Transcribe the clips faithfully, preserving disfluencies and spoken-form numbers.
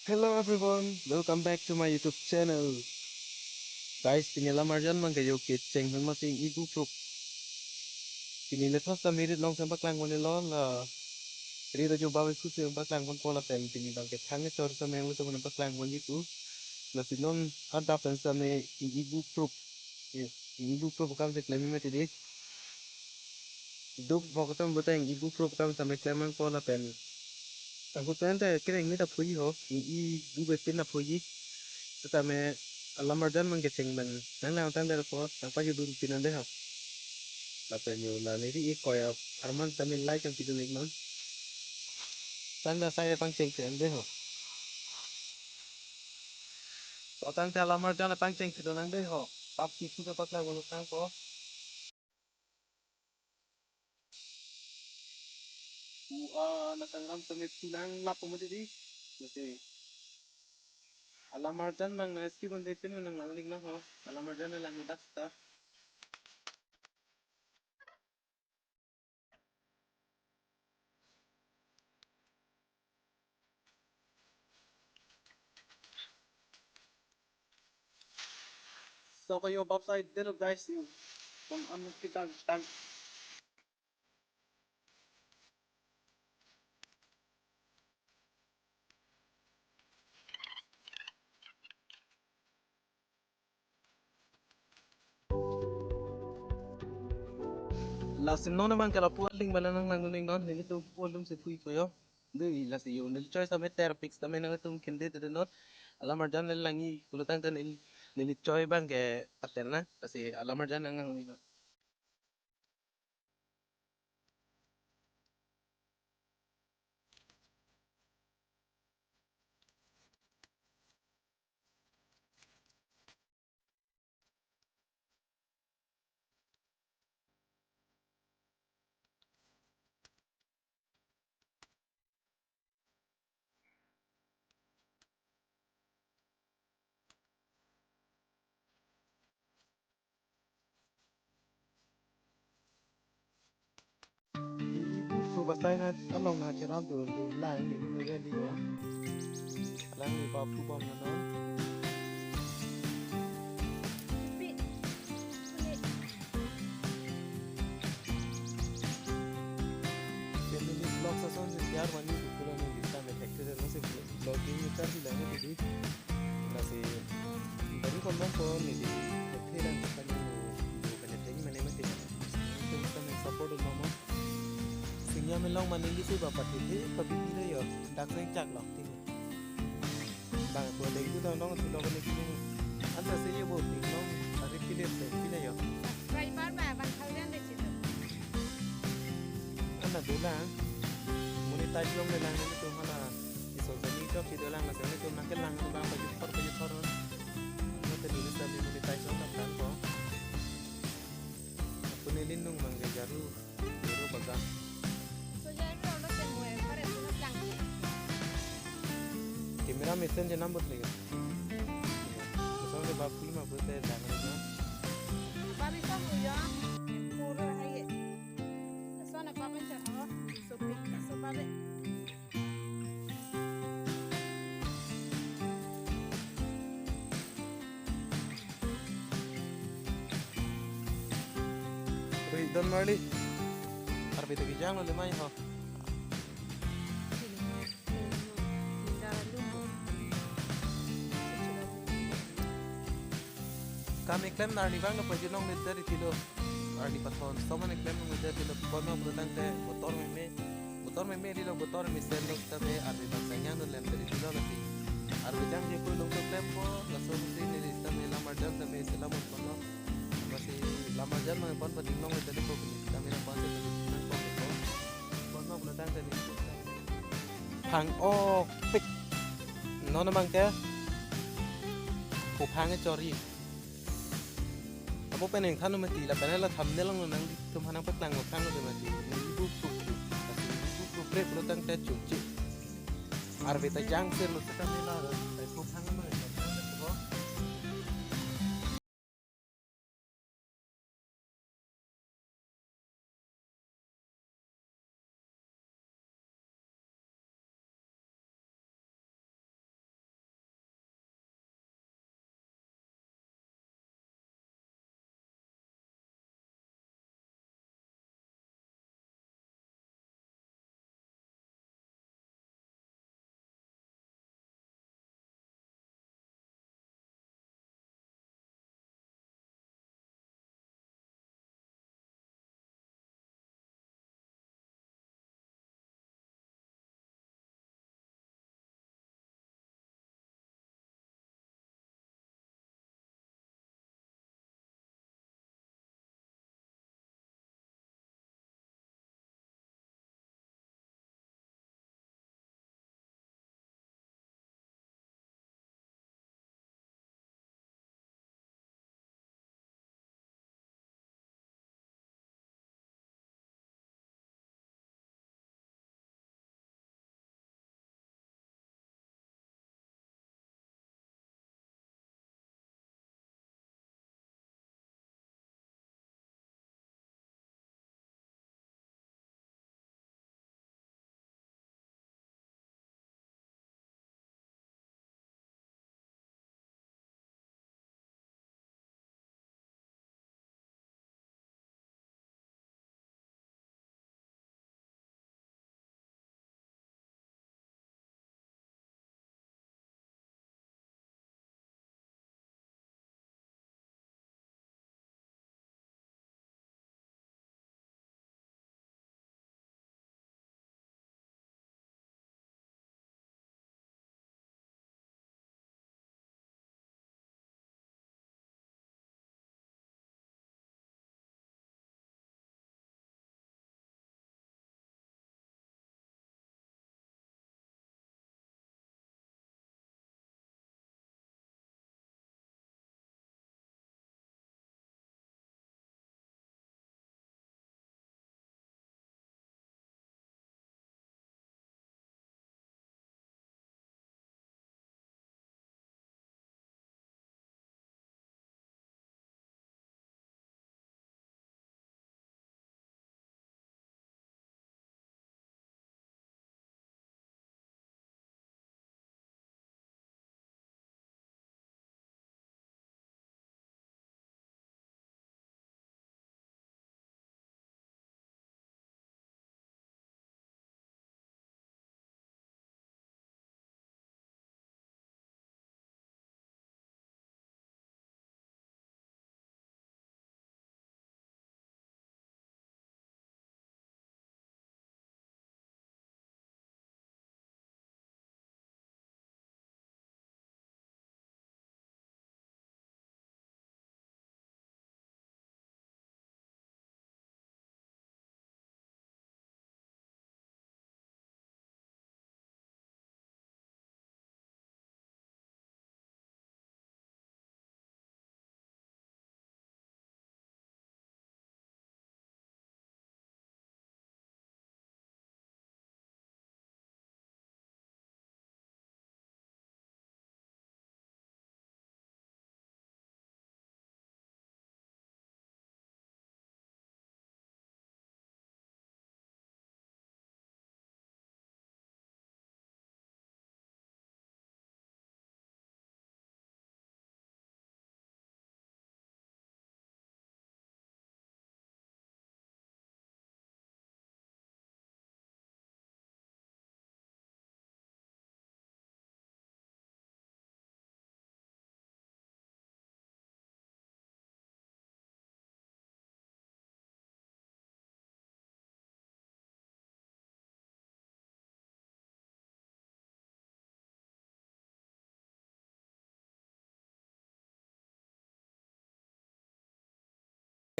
Hello everyone, welcome back to my YouTube channel. Guys, pini alam arjan abang ke yo kecheng hon masi ing-i buprup. Pini le thos ta merit long sempaklang pon-elo la. Ri ta jo bawi kusi sempaklang ponpo lapen pini abang ke thang kechor same nangtum nangpaklang pon-ikpo. Lasi non adap pen same ing-i buprup. Ing-i buprup akam si klem mati dei. Duk bok atum pute ing-i buprup akam same klem nangpo lapen. Ahut pen ta kereng ni ta phui ho, ing-i buprup pin ta phui. Setame alam arjan abang kecheng pen nanglang tangdetpo, nangpajudun pin nang dei ho. Lapen yo la neli ikoi arman same like nangpidun-iknon. Tangte sai pangcheng pen dei ho. Tangte alam arjan pangcheng pidun nang dei ho. Pap kisu ta paklang ulut nangpo. U a na tangram same pulang lapu mati dei. Mati. Alam arjan abang na ski bon dei pin nanglang-iknon ho. Alam arjan nanglang dak ta. So ko yo bapsai delo guys yo. Kom am kita tang. Lasi non abang ke lapu aling bala nanglangdun-iknon, nelitum pu alum si phui ko yo. Dei, lasi yo neli choi same ter pik same nangtum kende de non. Alam arjan neli lang-i pulo tangte neli, neli choi abang ke ater na, lasi alam arjan nanglang-iknon. Ibu basai na along na cheram tu tu lang ni ni ni dia. Lang ni pa pu bom na non. Family vlog sa son si share mani tu pulo ni bisa me factory no se vlogging ni char di lang ni di. Lasi bari kon bang kon ni di thela kami bu kanya theng mane mati. Itu kami support un mama. Singya melong maning di si bapak titi papi pira yo dak seng chak lok tini. Bang ko dei tu dong dong tu dong ni kini. Anta si yo bo ting long ari pile se pile yo. Subscriber ba bang thousand de chitu. Anta dolang. Monetize long le lang ni tu hala. Iso jani chok si dolang na sene tu nangke lang tu bang baju thor baju thor. Anta dulu sa monetize long na plan ko. Aku ni lindung bang ke jaru. Jaru baga. So jaru lo ke mo e pare tu na plan. Camera mesen je number le. Song ke bab kui ma bute lang na. Babi sa mo ya. Puro hai. So na babi sa ho. So pi so babi. Oi, Don Marley. Arbi ta kejang lo lemai ho. Kami klem nar ni bang lo pajunong ni dari tilo. Arni pathon, so mane klem nung meter tilo, kono pulo tangte, motor meme, motor meme tilo, motor mesen lo tame, arni bang sanyang dun lem tadi tilo lagi. Arni jang je pun nung klempo, laso si neli tame lam arjan tame selam kono, masih lam arjan mang pon pati nong tadi ko, tame lam pon tadi nang pon ko, kono pulo tangte ni. Phang-ok pik, non mang ke, pu phang chori. Amo pen nangthan mati lapen la thumbnail along nangtum aphan nangpaklang nangthan mati. Neli buprup. Neli buprup pre pulo tangte chunchi. Arve ta jang sir lo seta mela ro. Tai phu phang lo.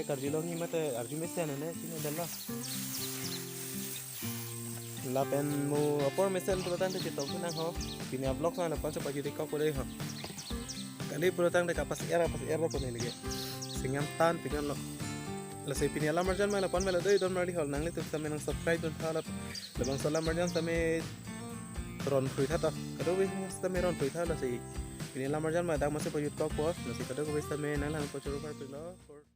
Arjulongji mate arju mesen ne, chini dalo. Lapen mo apor mesen pulo tangte chetok nang ho. Pini a-vlog na lapuson si pajut-ik kok pore ho. Kali pulo tangte kapas-er, kapas-er lo pone lagi. Singam tan pingan lo. Lasi pini alam arjan ma lapu-an melo doi don marli hol, nanglitum sitame nang subscribe dun tha lap. Labangso alam arjan sitame ron phrui tha to. Kadokave sitame ron phrui tha lasi. Pini alam arjan ma dak masi pajut kok po. Lasi kadokave sitame nanglang pachoro karpik lo.